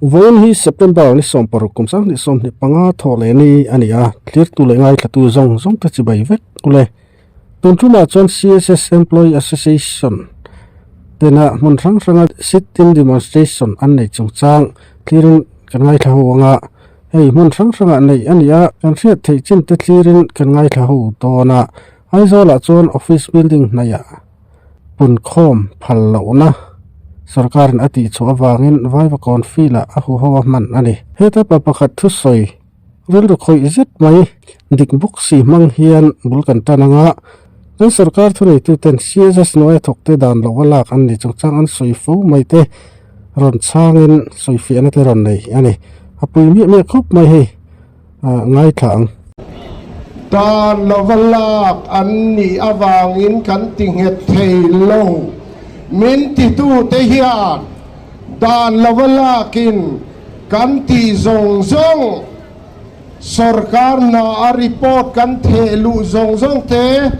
Vawiin hi September ni 16 kum 2025 thawh leh ni a ni a, thlirtu leh ngaithlatu zawng zawng te chibai vek ule. Tun tumah chuan CSS Employee Association tena hmun hrang hranga sit-in demonstration an nei chungchang thlirin kan ngaithla ho ang a, hei hmun hrang hrangah neih a ni a, kan hriat theih chin te thlirin kan ngaithla ho dawn a, Aizawlah chuan office building hnaihah punkhawm phal lohna sorkarin a tihchhuah avangin Vaivakawn field-ah a huho a hman a ni. Heta pa pakhat thusawi rilru khawih zet mai dik bawk si hmang hian bul kan tan ang a, kan sorkar thuneituten CSS hnuaia thawkte dan loh a lak an ni chungchang an sawi fo mai te rawn chhangin sawifiahna te rawn nei a ni. A pui miah miah khawp mai hei ngaithla ang. Dan lova lak an nih avangin kan ti nghet thei lo. Min titute hian dan lova lakin Kan tih zawng zawng, sorkar hna a report kan theh luh zawng zawng te,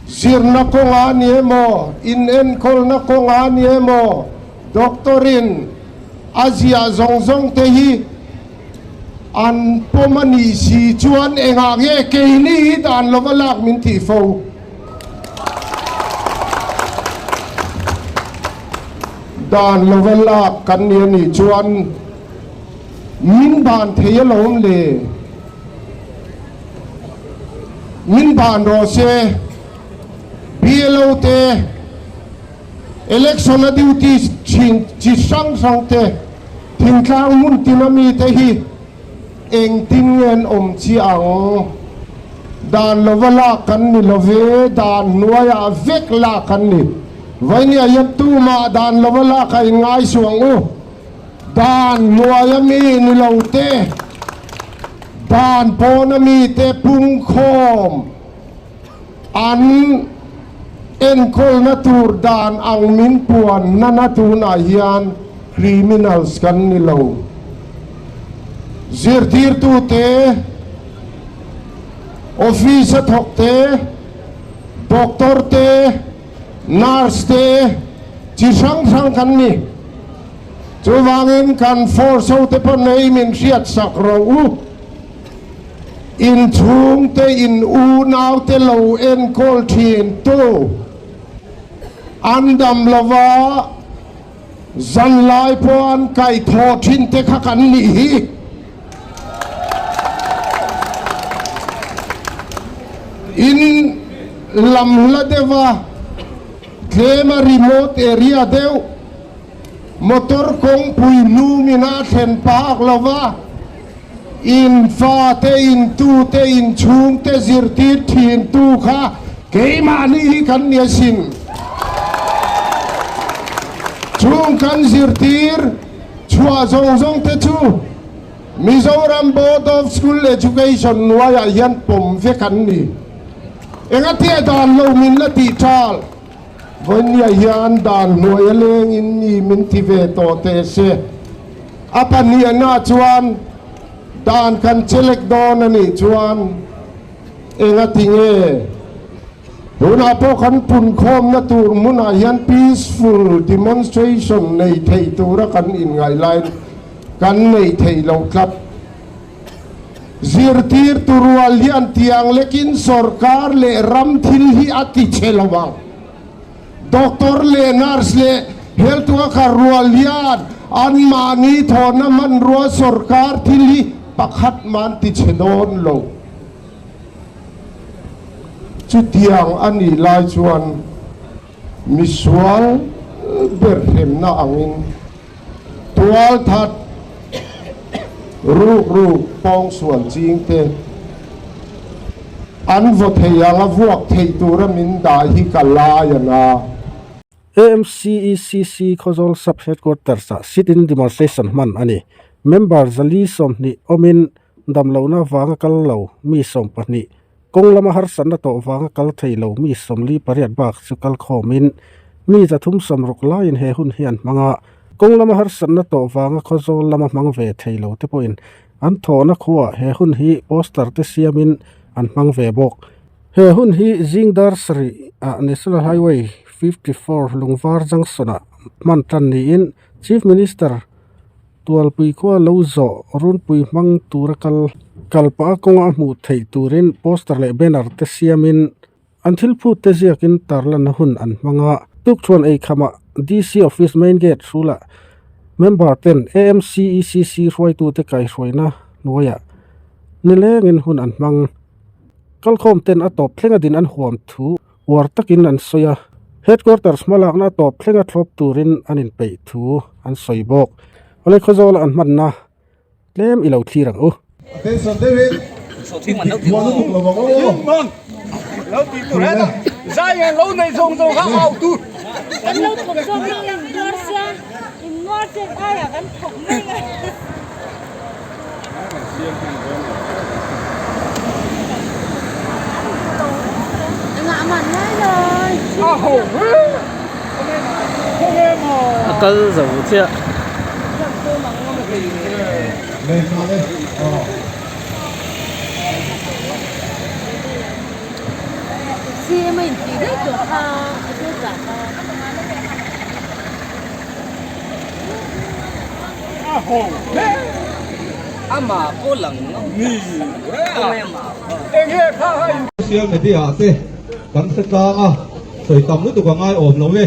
zirna kawngah a ni emaw, inenkawlna kawngah a ni emaw, doctor-in a ziah zawng zawng te hi an pawm a nih si chuan engah nge keini hi dan lova lak min tih fo? Dan lova lak kan ni a nih chuan min ban thei alawm le. Min ban rawh se. BLO te, election a duty thin chi hrang hrang te, thingtlang hmun tin a mi te hi engtin nge an awm chiah ang? Dan lova lak kan ni lo ve, dan hnuaiah vek lak kan ni. Vainia hian tumah dan lova lak a inngai suh ang u. Dan hnuaia mi ni lo te, dan pawna mi te pungkhawm an enkawlna tur dan ang min puan nana tunah hian criminals kan ni lo. Zirtirtute, office a thawk te, doctor te, Nurse te chi hrang hrang kan ni. Chuvangin kan force ho te pawh nei min hriat sak rawh u. In chhung te in unau te lo enkawl thin tu an dam lova zanlai pawh an kaihthawh thin te kha kan nih hi. In lam hla deuh a, tlem a remote area deuh, motor kawngpui hnumin a thlen phak lo va, in fate, in tute, in chhungte zirtir thintu kha keimahni hi kan ni asin. Chung kan zirtir chhuah zawng zawng te chu Mizoram Board of School Education hnuaiah hian pawm vek an ni. Engatia dan lo min la tih ṭal? Vawinia hian dan hnuai a lengin mi min ti ve tawh teh se. A pahnihnah chuan dan kan chelek dawn a nih chuan engati nge? Tunah pawh kan punkhawmna tur hmunah hian peaceful demonstration nei thei tura kan inngaih laiin kan nei thei lo tlat. Zirtirtu rual hian tiang lekin sorkar leh ram thil hi a ti che lo ang. Doctor leh nurse leh health worker rual hian anmahni thawhna hmanrua sorkar thil hi pakhat mah an ti che dawn lo. Chutiang a nih lai chuan misual ber hremna angin tualthat ruk ruk pawngsual chingte an vaw thei ang a vuak theih tura min dah hi ka lai a na. AMCECC Khawzawl Sub Headquarters-ah sit-in demonstration hman a ni. Member 420 awmin Damlohna vanga kal lo mi 12, kawng lama harsatna tawh vanga kal thei lo mi 48 bak chu kal khawmin mi 360 laiin he hun hi an hmang a. Kawng lama harsatna tawh vanga khawzawl lama hmang ve thei lo te pawhin an thawhna khuaah he hun hi poster te siamin an hmang ve bawk. He hun hi zing dar sarih ah National Highway 54 Lungvar Junction ah hman tan niin Chief Minister. Tualpui khua lo zawh runpui hmang tura kal kal pah a kawnga a hmuh theih turin poster leh banner te siamin an thil phut te ziakin tarlanna hun an hmang a. Tukṭhuan eikhamah DC Office main gate hrulah member ten AMCECC hruaitute kaihhruaina hnuaiah nilengin hun an hmang. Kalkhawm ten a tawp thlenga din an huam thu uar takin an sawi a, Headquarters hmalakna a tawp thlenga thlawp turin an inpeih thu an sawi bawk. Awle Khawzawla an hmanna tlem i lo thlir ang u. Attention deuhin huan a tuk lo ang aw. A kal zo chiah. Social media ah te kan hre tlang a, sawi tam lutuk a ngai awm lo e.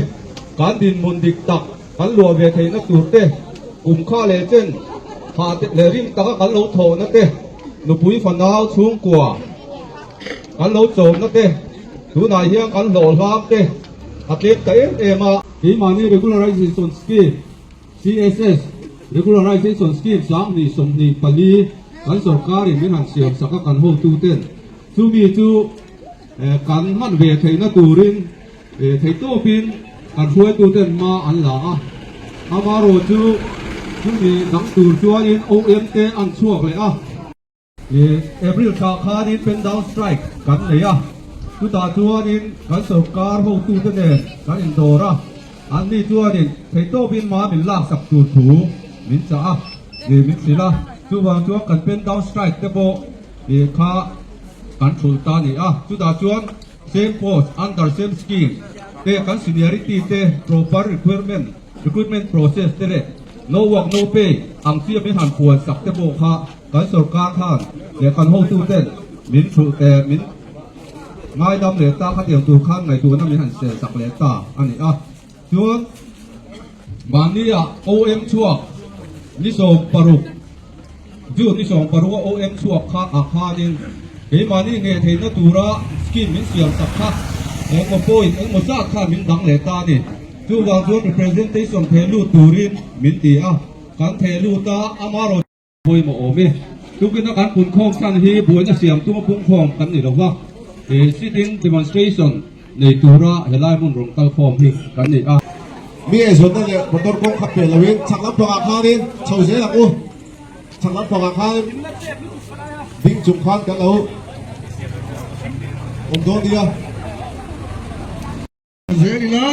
Kan dinhmun dik tak kan luah ve theihna tur te, kum kha leh chen hah leh rim taka kan lo thawhna te, nupui fanau chhungkua kan lo chawmna te, tunah hian kan hlawh hlam te a tlem ta em em a. Keimahni Regularization Scheme, CSS, Regularization Scheme 2024 kan sorkarin min han siam sak a kan hotuten chumi chu kan hman ve theihna turin theihtawpin kan hruaituten hma an la a. Amaherawhchu chumi dang tur chuanin OM te an chhuak leh a. April thla khanin pen down strike kan nei a, chutah chuanin kan sorkar hotute nen kan indawr a, anni chuanin theihtawpin ma min laksak tur thu min chah a, min hrilh a, chuvang chuan kan pen down strike te pawh kha kan thulh ta a ni a, chutah chuan same post under same scheme te kan seniority te proper requirement recruitment process te leh no work no pay ang chi a min han puan sak te pawh kha Kan sorkar khan leh kan hotuten min thulh te min ngaidam leh ta khatiang tur khan ngaihtuahna min han sel sak leh ta a ni a. Chuan mahnia OM chhuak ni 16, June ni 16 a OM chhuak kha ah khanin keimahni ngheh theihna tura scheme min siam sak kha engmaw point engmaw zat khan min dang leh ta a ni. Chuvang chuan representation theh lut turin min ti a, kan theh lut a, amarawh. Pawimawh awm e. Tukina kan punkhawm chhan hi buaina siam tuma pungkhawm kan ni lova, he sitting demonstration nei tura helai hmun rawn kalkhawm hi kan ni a. Mi eizawnna leh motor kawng khat pe loin chhak lampangah khanin chho zel ang u. Chhak lampangah khan ding chung khan kan lo awm dawn nia. Zel ila.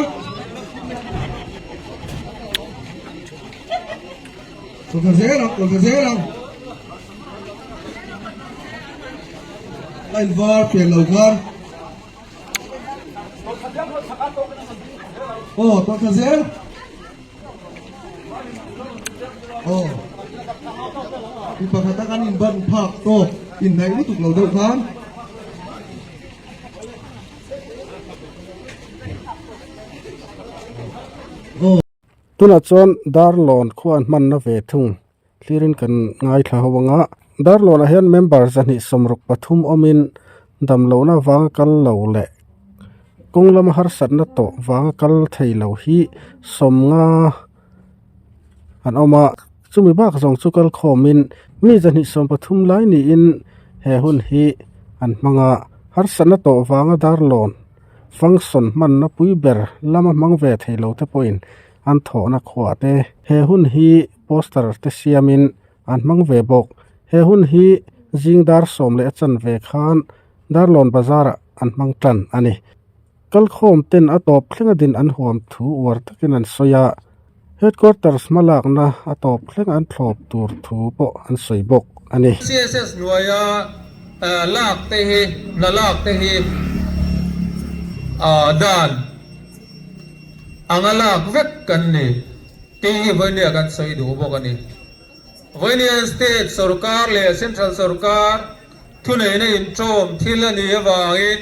Kawlhna zel ang, kawlhna zel ang. Line var pian lo khan. Aw, tawlhna zel. Aw. Mi pakhat a kan inban phak tawk inhnaih lutuk lo deuh khan. Tunah chuan Darlawn khua an hmanna ve thung thlirin kan ngaithla ho anga Darlawnah hian member 263 awmin damlohna vanga kal lo leh kawng lama harsatna tawh vanga kal thei lo hi 50 an awm a chumi bak zawng chu kal khawmin mi 230 lai niin he hun hi an hmang a harsatna tawh vanga Darlawn function hmanna pui ber lama hmang ve thei lo te pawhin an thawhna khuah te he hun hi poster te siamin an hmang ve bawk he hun hi zing dar sawm leh a chanve khan Darlawn bazar ah an hmang tan a ni. Kalkhawm ten a tawp thleng a din an huam thu uar takin an sawi a, Headquarters hmalakna a tawp thleng an thlawp tur thu pawh an sawi bawk a ni. CSS hnuaia lak te hi hna lak te hi dan anga lak vek kan ni tih hi vawinia kan sawi duh bawk a ni. Vawiin State sorkar leh Central sorkar thuneihna inṭawm thil a nih avangin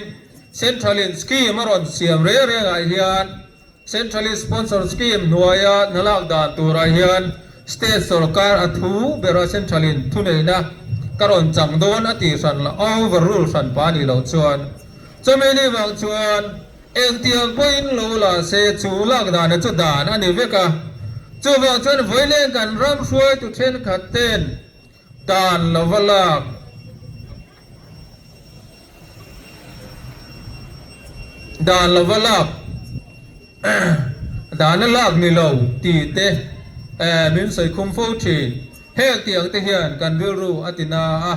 Central in scheme a rawn siam reng rengah hian Centrally Sponsored Scheme hnuaia hna lak dan turah hian State sorkar a thu bera Central in thuneihna ka rawn chang dawn a tih hran la overrule hran pa nih loh chuan chumi ni vang chuan Engtiang pawhin lo la se chu lak dana chu dan a ni vek a, chuvang chuan vawilen kan ram hruaitu thenkhat ten dan lova lak dan lova lak dan a lak ni lo tih te min sawi khum fo thin. Heng tiang te hian kan rilru a ti na a,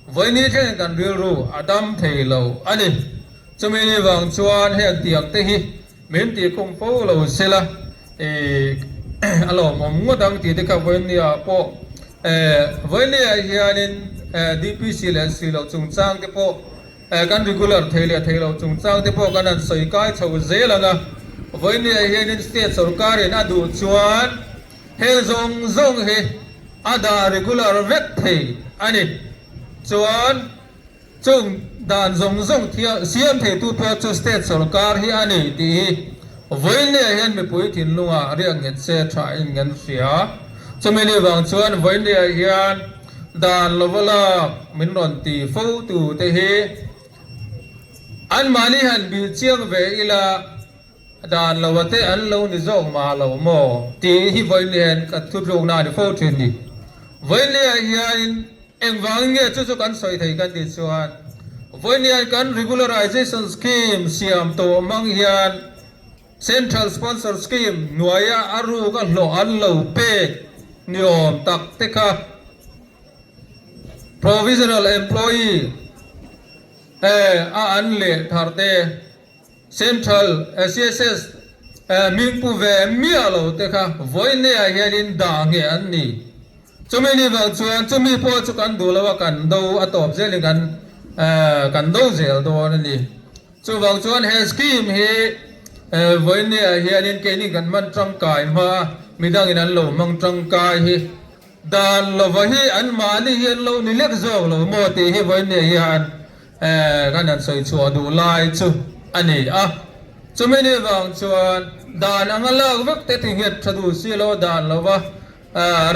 vawini thlengin kan rilru a dam thei lo a ni. Chumi ni vang chuan heng tiang te hi min tih khum fo lo sela ih a lawmawm ngawt ang tih te kha Vawinia pawh eh Vawinia hianin eh DPC leh si loh chungchang te pawh eh kan regular thei leh thei loh chungchang te pawh kan han sawi kai chho zel ang a, Vawinia hianin state sorkarin a duh chuan heng zawng zawng hi a dah regular vek thei a ni. Chuan. Chung dan zawng zawng siam theitu pawh chu state sorkar hi a ni tih hi Vawiinleh hian mipui thinlungah riak nghet se tha in kan hria. Chumi ni vang chuan Vawiinleh hian dan lova lak min rawn ti fo tu te hi anmahni han bih chiang ve ila dan lova te an lo ni zawk mah lo maw tih hi Vawiinleh hian ka thutlukna a ni fo thin ni. Vawiinleh hianin Engvangin nge chu chu kan sawi thei kan tih chuan vawiin kan regularization scheme siam tawh hmang hian central sponsor scheme hnuaia a ruk a hlawh an lo pek ni awm tak te kha provisional employee a an leh thar te Central CSS hming pu ve miah lo te kha vawiinleh hianin dah nge an ni. Chumi ni vang chuan chumi pawh chu kan duh lo a, kan do a tawp zelin kan kan do zel dawn a ni. Chuvang chuan he scheme hi vawiinleh hianin keini kan hman tangkai hma a, midangin an lo hmang tangkai hi dan lova hi anmahni hi an lo ni lek zawk lo maw tih hi vawiinleh hian Kan han sawi chhuah duh lai chu a ni a, chumi ni vang chuan dan anga lak vek te ti nghet tha duh si lo dan lova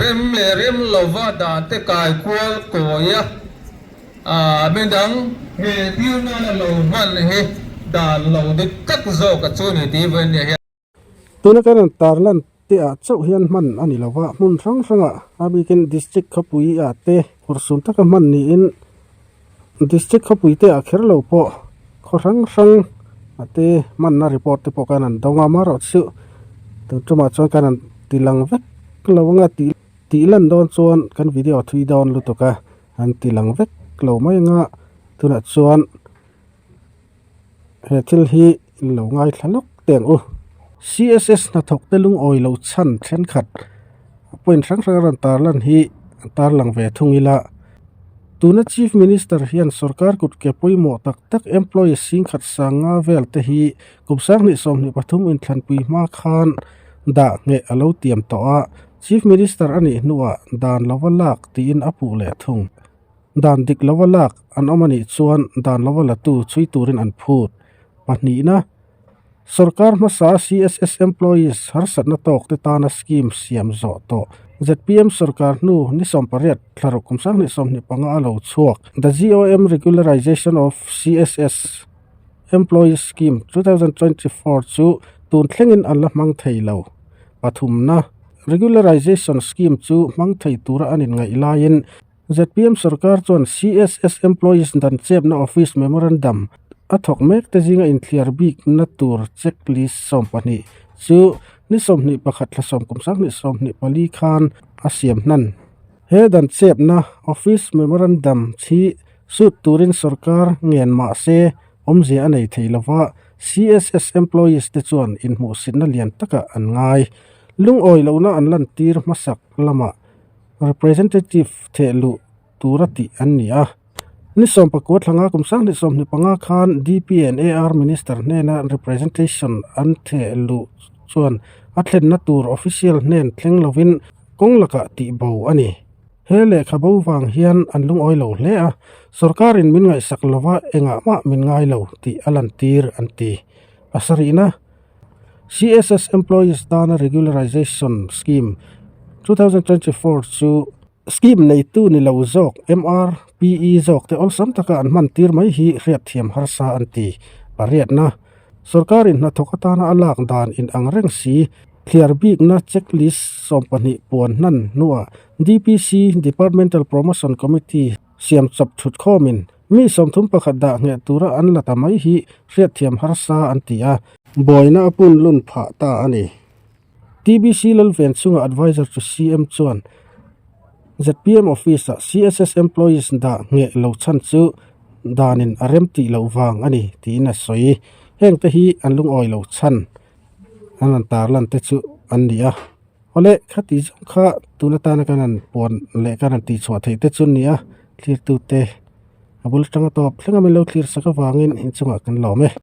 rem leh rem lova dan te kai kual kawi a, midang ngheh tir nana lo hman hi dan lo dik tak zawk a chu ni tih vawiin nia hian. Tuna kan rawn tarlan te ah chauh hian hman a ni lova, hmun hrang hrangah a bikin district khawpui ah te phurhsum taka hman niin district khawpui te ah kher lo pawh khaw hrang hrang ah te hmanna report te pawh kan han dawng a, amaherawhchu tun tumah chuan kan han ti lang vek lo anga tih tih lan dawn chuan kan video thui dawn lutuk a, an ti lang vek lo mai anga tunah chuan. He thil hi lo ngaithla lawk teh ang u. CSS hnathawk te lungawi lo chhan thenkhat point hrang hrang a rawn tarlan hi a tarlang ve thung ila. Tuna Chief Minister hian sorkar kut ke pawimawh tak tak employee singkhat sanga vel te hi kum 2023 inthlanpui hma khan dah ngheh a lo tiam tawh a, Chief Minister a nih hnuah dan lova lak tiin a puh leh thung. Dan dik lova lak an awm a nih chuan dan lova latu chhui turin an phut. Pahnihna, Sorkar hmasa CSS employees harsatna tawk te tana scheme siam zawh tawh. Zpm sorkar hnu ni 18 thlaruk kum 2025 a lo chhuak The GOM Regularization of CSS Employees Scheme 2024 chu tun thlengin an la hmang thei lo. Pathumna, Regularization scheme chu hmang thei tura an inngaih laiin Zpm sorkar chuan CSS employees dan chepna office memorandum a thawk mek te zinga inthliar bikna tur checklist 12 chu ni 21 thla sawm kum 2024 khan a siam hnan. He dan chepna office memorandum hi sut turin sorkar ngen mah se awmzia a nei thei lova CSS employees te chuan inhmuhsitna lian takah an ngai. Lungawi lohna an lantir hmasak lamah Representative theh luh tura tih an ni a. Ni 19 thlanga kum 2025 khan DP and AR Minister hnena representation an theh luh chuan a thlenna tur official hnen thleng lovin kawng lakah tih bo a ni. He lehkha bo vang hian an lungawi lo hle a, sorkarin min ngaihsak lova engah mah min ngai lo tih a lantir an ti. A sarihna, CSS Employees tana Regularization Scheme 2024 chu scheme neitu ni lo zawk MRPE zawk te awlsam taka an hman tir mai hi hriatthiam harsa an ti. Pariatna, Sorkarin hnathawk atana a lak dan inang reng si thliar bikna checklist 12 puan hnan hnuah DPC, Departmental Promotion Committee, siam chawp thut khawmin mi 31 dah ngheh tura an la ta mai hi hriatthiam harsa an ti a. Buaina a pun lun phah ta a ni. TBC Lalven chunga Advisor to CM chuan zpm Office-ah CSS employees dah ngheh lo chhan chu danin a rem tih loh vang a ni tiin a sawi. Heng te hi an lungawi lo chhan an rawn tarlan te chu an ni a. Awle khati zawng kha tun atana kan han puan leh kan han tihchhuah theih te chu an ni a, thlirtute a bul atanga tawp thleng a min lo thlir sak avangin inchungah kan lawm e.